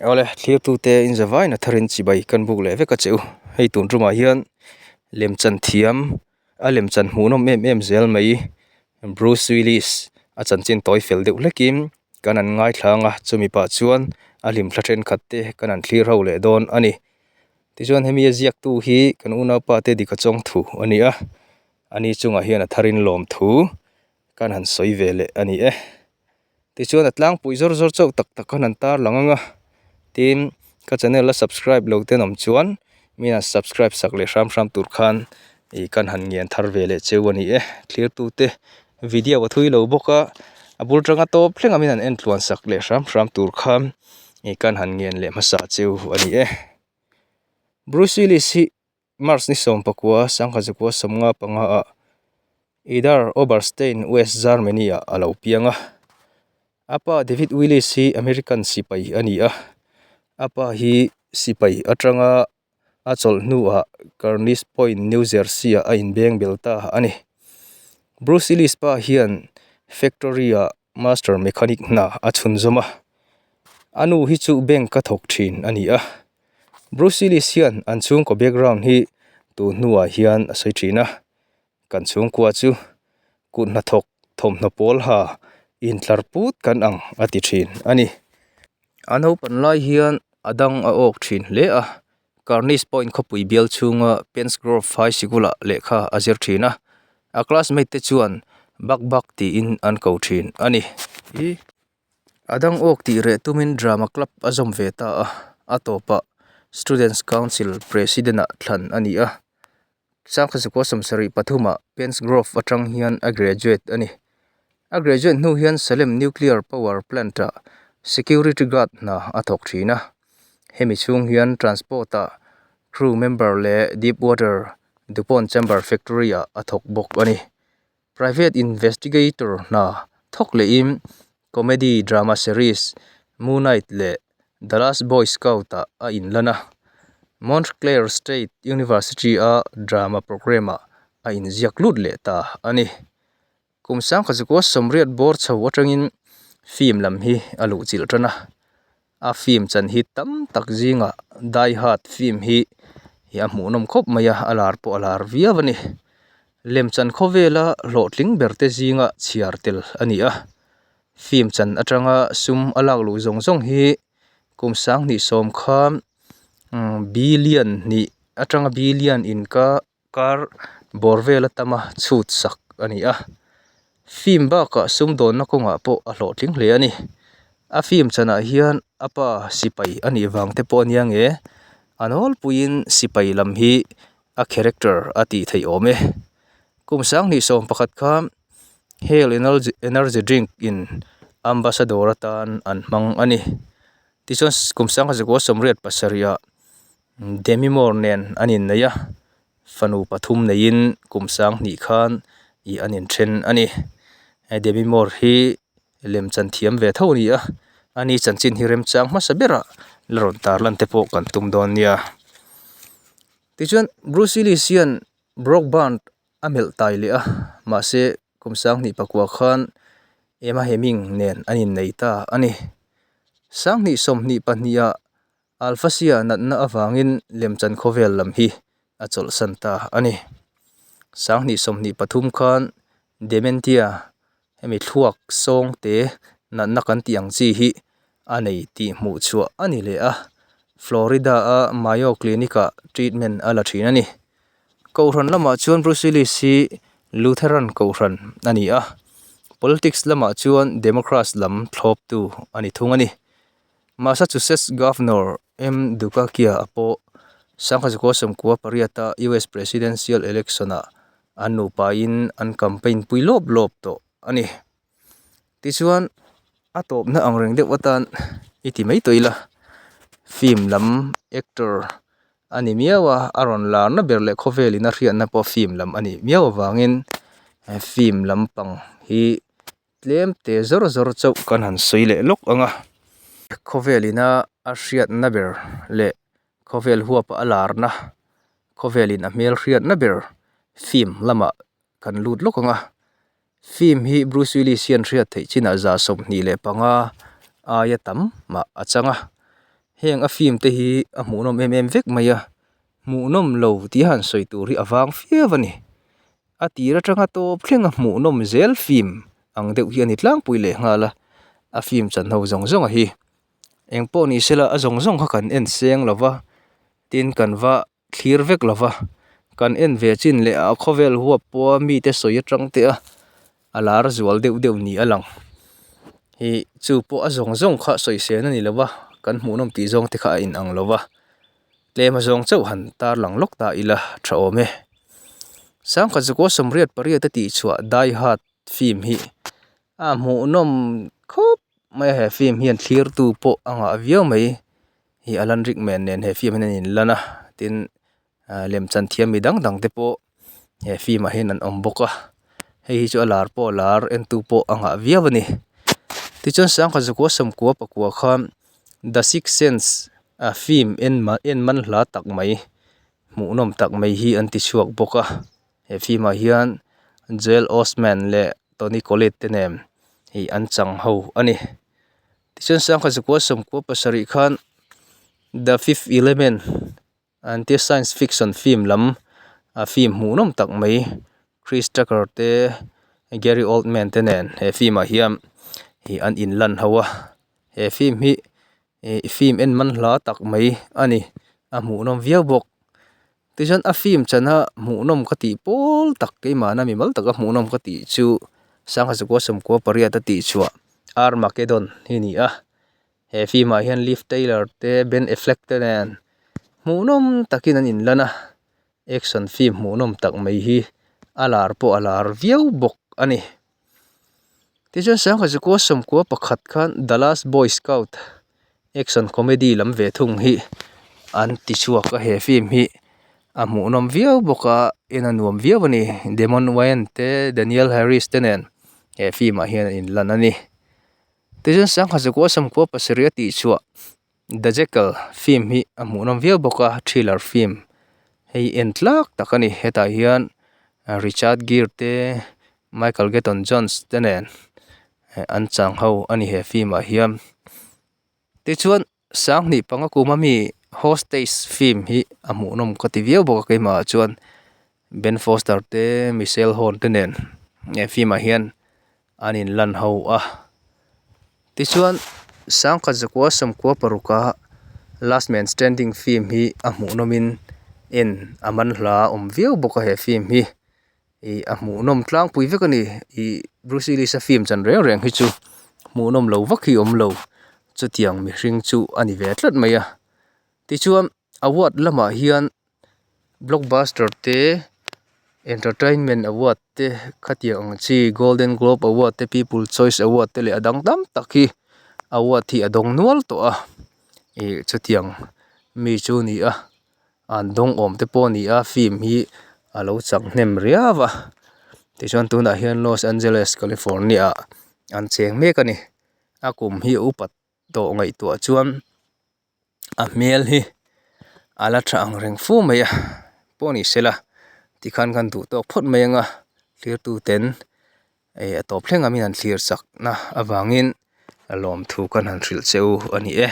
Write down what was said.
Awle thlirtute in zavain a tharin chibai kan buk leh vek a che u. Hei tun tumah hian lemchan thiam a lemchan hmuhnawm em em zel mai Bruce Willis a chanchin tawi fel deuh hlekin kan an ngaithla ang a chumi pah chuan a hlimthla thenkhat te kan han thlir ho leh dawn a ni. Tichuan hemi a ziaktu hi kan unaupa te dika chawng thu a ni a ani chungah hian a tharin lawmthu kan han sawi ve leh a ni e. Tichuan a tlangpui zawr zawr chauh tak tak khan an tar lang ang a, tin ka channel a subscribe lo te an awm chuan mi an subscribe sak leh hram hram tur khan ih kan han ngen thar ve leh cheu a ni e. Thirtute video a thui lo bawk a, a bul tanga tawp thleng a min han en tluan sak leh hram hram tur khan ih kan han ngen leh hmasa cheu a ni e. Bruce Willis hi March ni 19, 1955 ah Idar Oberstein, West Germany ah a lo piang a. A pa David Willis hi American sipai a ni a. A pa hi sipai atanga a chawlh hnuah Curnis Point, New Jersey ah a inbeng bel ta a ni. Bruce Willis pa hian factory ah master mechanic hna a chhunzawm a. A nu hi chu bank a thawk thin a ni a. Bruce Willis hian an chhungkaw background hi tun hnuah hian a sawi thin a, kan chhungkua chu kut hnathawk thawmhnaw pawl ha intlar put kan ang a ti thin a ni. A naupan lai hian a dang a awk thin hle a, Carnis Point khawpui bial chhunga Pence Grove High Sikul ah lehkha a zir thin a, a classmate te chuan Bak Bak tiin an ko thin a ni. A dang awk tih reh tumin drama club a zawm ve ta a, a tawpah Students Council President ah thlan a ni a. Sangkhazukua sawmsarih pathumah Pence Grove atang hian a graduate a ni. A graduate hnu hian Salem Nuclear Power Plant ah Security Guard hna a thawk thin a. Hemi chhung hian Transport ah crew member leh Deep Water Dupont Chamber Factory ah a thawk bawk a ni. Private investigator hna thawk lehin comedy drama series Moon Knight leh The Last Boy Scout ah a inlan a. Montclair State University a drama program ah a inziak lut leh ta a ni. Kum sangkhatzukua sawmriat bawr chho atangin film lam hi a luhchilh tan a. A film chan hi tam tak zingah Die Hard film hi hi a hmuhnawm khawp mai a a lar pawh a lar viau a ni lemchan khawvela hlawhtling ber te zinga chhiar tel a ni a film chan atanga sum a lak luh zawng zawng hi kum sanghnih sawm khan billion hnih atanga billion inka Kar bawr vel a tam a chhut sak a ni a film bakah sumdawnna kawngah pawh a hlawhtling hle a ni a film chanah hian a pa sipai a nih vang te pawh a nia nge a nawlpuiin sipai lam hi a character a tih theih awm e kum sanghnih 11 kha hel energy drink in ambassador atan an hmang a ni tichuan kum 1987 ah. Demi Moore nen an innei a, fanu pathum neiin kum sanghnih khan ih an inthen a ni. Demi Moore hi lemchan thiam ve tho a ni a, ani chanchin hi remchang hmasa berah la rawn tarlan te pawh kan tum dawn nia. Tichuan Bruce Willis hian Brokeback a melh tai leh a, mahse kum sanghnih pakua khan Emma Heming nen an innei ta a ni. Sanghnih sawmhnih pahniha Alphasia natna avangin lemchan khawvel lam hi a chawlhsan ta a ni. Sanghnih 23 khan dementia, hemi thluak sawng te natna kan tih ang chi hi a nei tih hmuh chhuah a ni leh a, Florida-a Mayo Clinic-ah treatment a la thin a ni. Kohhran lamah chuan Bruce Willis hi Lutheran kohhran a ni a, politics lamah chuan Democrats lam thlawptu a ni thung a ni. Massachusetts Governor M. Dukakis a pawh 1998-a US Presidential Election-ah an nupain an campaign pui lawp lawp tawh a ni. Tichuan, a tawpna ang reng deuh atan i ti mai tawh ila, film lam actor a ni miau a, a rawn larna ber leh khawvelin a hriatna pawh film lam a nih miau avangin film lampang hi Tlem te zawr zawr chauh kan han sawi leh lawk ang a, khawvel ina a hriatna ber leh khawvel huapa a larna, khawvel in a hmel hriatna ber film lamah kan lut lawk ang a. Film hi Bruce Willis hian hriat theih chinah 25 aia tam mah a chang a. Heng a film te hi a hmuhnawm em em vek mai a, hmuhnawm lo tih a han sawi tur hi a vang viau a ni. A tir atanga tawp thleng a hmuhnawm zel film ang deuh hi a ni tlangpui leh nghal a, a film chan ho zawng zawng a hi. Eng pawh ni sela a zawng zawng kha kan en seng lo va, tin kan va thlir vek lo va, kan en ve chin leh a khawvel huap pawha mite sawi atang te a a lar zual deuh deuh ni a lang. Ih chu pawh a zawng zawng kha sawisel a ni lo va, kan hmuhnawm tih zawng te kha a inang lo va, tlem a zawng chauh han tarlang lawk ta ila tha awm e. Sangkhat zakua sawmriat pariat a tih chhuah Die Hard film hi a hmuhnawm khawp mai a, he film hian thlirtu pawh a ngah viau mai. Hei Alan Rickman nen he film hian an inlan a tin ah lemchan thiam mi dang dang te pawh he film ah hian an awm bawk a hei hi chu a lar pawh a lar entu pawh a ngah viau a ni tichuan sangkhat zakua sawmkua pakua khan the six sense a film en man en man hla tak mai hmuhnawm tak mai hi an ti chhuak bawk a he film ah hian Joel Osment leh Toni Collette te nen ih an chang ho a ni. Tichuan sangkhat zakua sawmkua pasarih khan the fifth element an tia science fiction film lam a film hmuhnawm tak mai Chris Tucker te Gary Oldman te nen he film ah hian ih an inlan ho a he film hi ih film en man hla tak mai a ni a hmuhnawm viau bawk. Tichuan a film chana hmuhnawm ka tih pawl tak keimahna mimal taka hmuhnawm ka tih chu sangha zakua sawmkua pariat a tih chhuah Armageddon hi a ni a he film ah hian Liv Taylor te Ben Affleck te nen hmuhnawm takin an inlan a action film hmuhnawm tak mai hi a lar pawh a lar viau bawk a ni. Tichuan sangha zakua sawmkua pakhat khan The Last Boy Scout action comedy lam ve thung hi an ti chhuak a he film hi a hmuhnawm viau bawk a en a nuam viau a ni Damon Wayans te Daniel Harris te nen he film ah hian an inlan a ni tichuan sangha zakua sawmkua pasarih a tih chhuah The Jackal film hi a hmuhnawm viau bawk a thriller film hei en tlak tak a ni hetah hian Richard Gere te Michael Gaton Jones te nen an chang ho a ni he film ah hian tichuan sanghnih panga kum ami hostage film hi a hmuhnawm ka ti viau bawk a keimah ah chuan Ben Foster te Michelle Hon te nen he film ah hian an in lan ho a tichuan sangkhat zakua sawmkua paruk a last man standing film hi a hmuhnawm in en a man hla awm viau bawk a he film hi ih a hmuhnawm tlangpui vek a ni ih Bruce Willis a film chan reng reng hi chu hmuhnawm lo vak hi a awm lo chutiang mihring chu a ni ve tlat mai a tichuan award lamah hian. Blockbuster te entertainment award te khatiang ang chi golden globe award te people choice award te leh a dang tam tak hi award hi a dawng nual tawh a ih chutiang mi chu a ni a an dawng awm te pawh a ni a film hi a lo chak hnem riau a tichuan tunah hian Los Angeles California ah an cheng mek a ni a kum hi a upat tawh ngaihtuah chuan. A hmel hi a la tha ang reng fu mai a pawh ni sela tikhan kan duh tawk phawt mai anga thlir tu ten eh a tawp thleng ang in an thlir chak na avangin lawmthu kan han hrilh che u a ni e.